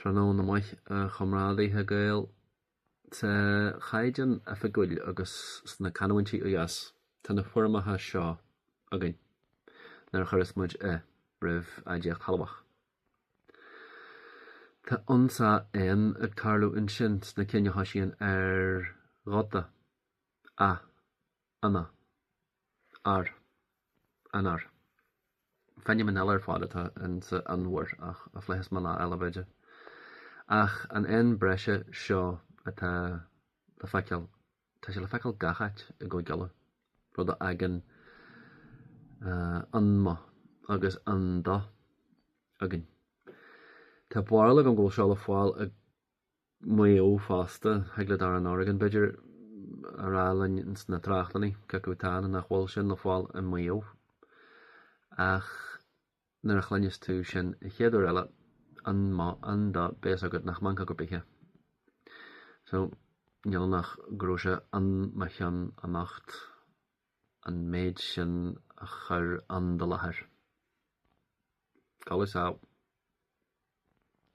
Tráthnóna maith, a chomrádaithe Gael. Sa Chaighdeán Oifigiúil agus sna canúintí ó dheas, tá na foirmeacha seo againn nuair a chuireas muid 'i' roimh aidiacht shealbhach. Tá ionsá N ag tarlú ansin sna cinn a thosaíonn ar ghuta, a, ina, ar, inar. Feiniméan eile ar fad atá insa ionbhar ach a phléifeas mé lá eile b'fhéidir. Ach an N breise seo atá le feiceáil, tá sé le feiceáil gach áit i gCúige Uladh, rud a fhágann an mo agus an do againn. Tá barúil agam go bhfuil seo le fáil i Maigh Eo fosta, thig le Darren Horgan, b'fhéidir, a rá linn ins na tráchtanna cé acu atá nó nach bhfuil sin le fáil i Maigh Eo. Ach nuair a chluineas tú sin an chéad uair eile, an mo, an do, beidh fhios agat nach meancóg ar bith é. So, níl ann ach go raibh sé in mo cheann anocht an méid sin a chur in do láthair. Codladh sámh.